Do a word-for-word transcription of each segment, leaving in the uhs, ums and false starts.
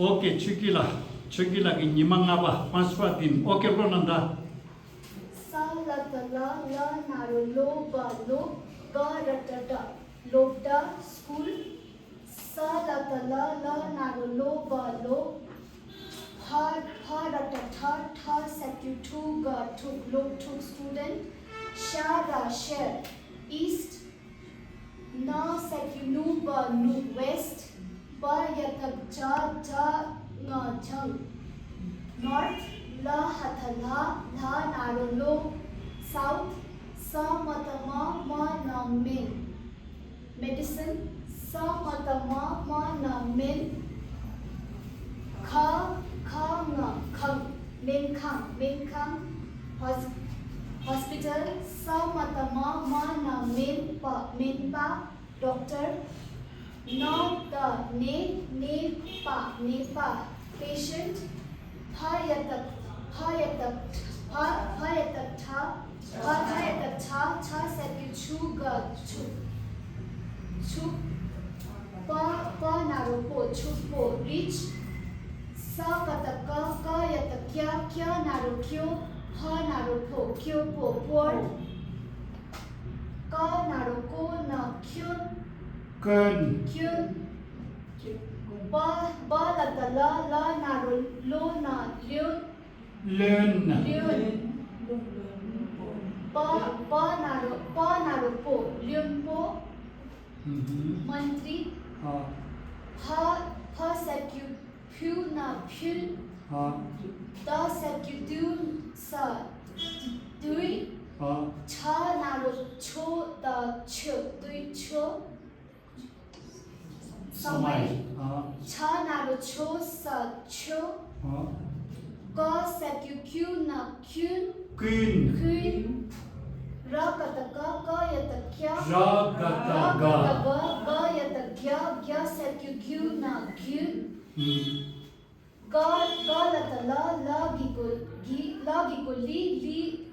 ཨོ་ཀེ། ཆོས་སྐྱིད་ལགས། ཆོས་སྐྱིད་ལགས་ཀྱི་ཉི་མ་ལྔ་པ། François Dean། ཨོ་ཀེ། སློབ་རྣམས་ད། ས་ལ་བཏགས་སླ། སླ་ན་རོ་སློ། སྦ་སློབ། སྒ་ར་བཏགས་སྒྲ། སློབ་གྲྭ། School། ས་ལ་བཏགས་སླ། སླ་ན་རོ་སློ། སྦ་སློབ། ཕ། ཕ་ར་བཏགས་ཕྲ། ཕྲ་ས་ཀྱུ་ཕྲུ། ག་ཕྲུག་སློབ་ཕྲུག Student། ཤ་ར་ཤར། East། ན་ས་ཀྱུ་ནུ། སྦ་ནུབ། West། བ་ཡ་བཏགས་བྱ། བྱ་ང་བྱང་། North། ལ་ཧ་བཏགས་ལྷ། ལྷ་ན་རོ་སློ། South། ས་མ་བཏགས་སྨ། སྨ་ན་སྨན། Medicine། ས་མ་བཏགས་སྨ། སྨ་ན་སྨན། ཁ། ཁ་ང་ཁང་། སྨན་ཁང་། སྨན་ཁང་། Hos- Hospital། ས་མ་བཏགས་སྨ། སྨ་ན་སྨན། པ། སྨན་པ། Doctor། ན་བཏགས་ན། ནད་པ། ནད་པ། Patient། ཕ་ཡ་བཏགས་ཕ། ཡ་བཏགས་ཕ། ཕ་ཡ་བཏགས་ཕྲ། ཕ། ཕ་ཡ་བཏགས་ཕྲ། ཕྲ་ས་ཀྱུ་ཕྲུ། ག་ཕྲུག་ཕྲུག་པ། པ་ན་རོ་པོ། ཕྱུག་པོ། Rich། ས་ཀ་བཏགས་སྐ། སྐ་ཡ་བཏགས་སྐྱ། སྐྱ་ན་རོ་སྐྱོ། ཕ་ན་རོ་ཕོ། སྐྱོ་པོ། Poor། ཀ་ན་རོ་ཀོ། ན་སྐྱོན། སྐྱོན། སྐྱོན། བ། བ་ལ་བཏགས་སླ། སླ་ན་རོ་སློ། ན་བློན། བློན། བློན། བ། བ་ན་རོ། བ་ན་རོ་བོ། བློན་པོ། ཨུ་ཧུམ། མནྟྲི། ཨ། ཕ། ཕ་ས་ཀྱུ་ཕུ། ན་ཕུལ། ཨ། ད་ས་ཀྱུ་དུ། ས། དུས། ཨ། ཆ་ན་རོ་ཆོ། ད་ཆོ། དུས་ཆོ། ས་མའི། ཨ། ཆ་ན་རོ་ཆོ། ས་ཆོ། ཨ། ཀ་ས་ཀྱུ་ཀུ། ན་ཀུན། ཀུན། ཀུན། ར་ཀ་བཏགས་རྐ། རྐ་ཡ་བཏགས་རྐྱ། ར་ག་བཏགས་རྐ། ར་ག་བཏགས་རྐ། རྐ་ཡ་བཏགས་རྐྱ། རྐྱ་ས་ཀྱུ་ཀུ། ན་ཀུན། ཨུམ། ག། ག་ལ་བཏགས་གླ། གླ་གི་གུ་གི། གླ་གི་གུ་གླི། གླིང་།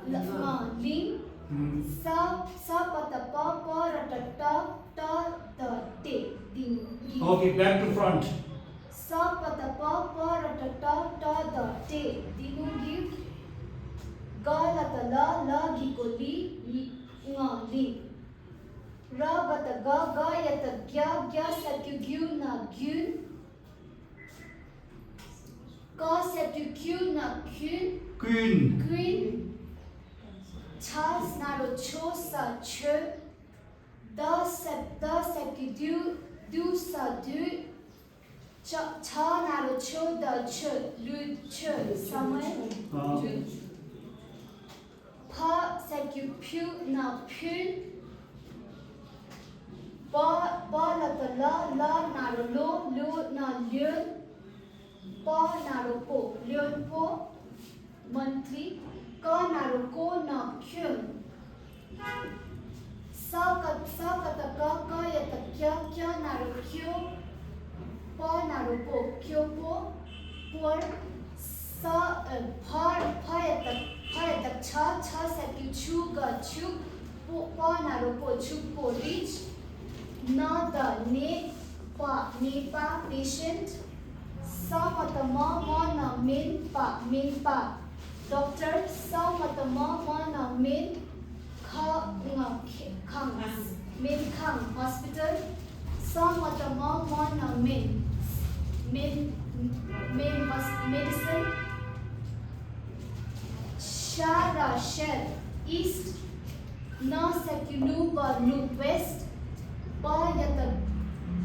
ལ། ང་གླིང་། ཨུམ། ས། ས་པ་བཏགས་སྤ། སྤ་ར་བཏགས་སྤྲ། སྤྲ་ད་སྤྲེ། འདི་གི། Okay, back to front. ས་པ་བཏགས་སྤ། སྤ་ར་བཏགས་སྤྲ། སྤྲ་ད་སྤྲེ། འདི་ནུ་གི། ག་ལ་བཏགས་གླ། གླ་གི་གུ་གླི། ང་གླིང་། ར་ག་བཏགས་རྒ། རྒ་ཡ་བཏགས་རྒྱ། རྒྱ་ས་ཀྱུ་རྒྱུ། ན་རྒྱུན། ཀ་ས་ཀྱུ་ཀུ། ན་ཀུན། ཀུན། ཀུན། ཆ་ན་རོ་ཆོ། ས་ཆོད། ད་ས། ད་ས་ཀྱུ་དུ། དུ་ས་དུད། ཆ། ཆ་ན་རོ་ཆོ། ད་ཆོད། ལུད་ཆོད། ས་མའི། ཨ། ལུད། ཕ་ས་ཀྱུ་ཕུ། ན་ཕུལ། བ། བ་ལ་བཏགས་བླ། བླ་ན་རོ་བློ། བློ་ན་བློན། པ་ན་རོ་པོ། བློན་པོ། མནྟྲི། ཀ་ན་རོ་ཀོ། ན་ཀུན། ས་ཀ། ས་ཀ་བཏགས་སྐ། སྐ་ཡ་བཏགས་སྐྱ། སྐྱ་ན་རོ་སྐྱོ། པ་ན་རོ་པོ། སྐྱོ་པོ། པོར། ས། ཨ། ཕ། ཕ་ཡ་བཏགས། ཕ་ཡ་བཏགས་ཕྱ། ཕྱ་ས་ཀྱུ་ཕྱུ། ག་ཕྱུག། པོ། པ་ན་རོ་པོ། ཕྱུག་པོ། རིཆ། ན་ད་ནད། པ་ནད་པ། པེ་ཤེནཊ། ས་མ་བཏགས་སྨ། སྨ་ན་སྨན་པ། སྨན་པ། ཌོག་ཊར། ས་མ་བཏགས་སྨ། སྨ་ན་སྨན། ཁ། ང་ཁེ། ཁང་། སྨན་ཁང་། ཧོ་སི་པི་ཊལ། ས་མ་བཏགས་སྨ། སྨ་ན་སྨན། སྨན། སྨན། མེ་ཌི་སིན། ཤ་ར་ཤར། ཨིསཊ། ན་ས་ཀྱུ་ནུ། བ་ནུབ། ཝེསཊ། བ་ཡ་བཏགས།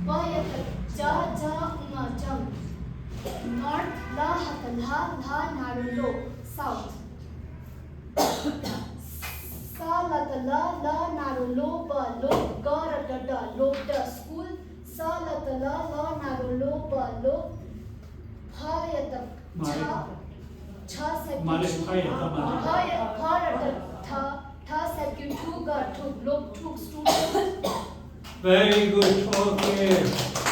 བ་ཡ་བཏགས་བྱ། བྱ་ང་བྱང་། ནོརཐ། ལ་ཧ་བཏགས་ལྷ། ལྷ་ན་རོ་ལོ། སའུཐ། ས་ལ་བཏགས་སླ། སླ་ན་རོ་སློ། སྦ་སློབ། སྒ་ར་བཏགས་སྒྲ། སློབ་གྲྭ། སྐུལ། ས་ལ་བཏགས་སླ། སླ་ན་རོ་སློ། སྦ་སློབ། ཕ་ཡ་བཏགས་ཕྱ། ཕྱ་ས་ཀྱུ་ཕྱུ། ཕ་ཡ། ཕ་ར་བཏགས་ཕྲ། ཕྲ་ས་ཀྱུ་ཕྲུ། ག་ཕྲུག་སློབ་ཕྲུག་སི་ཊུ་ཌེནཊ། Very good. Okay.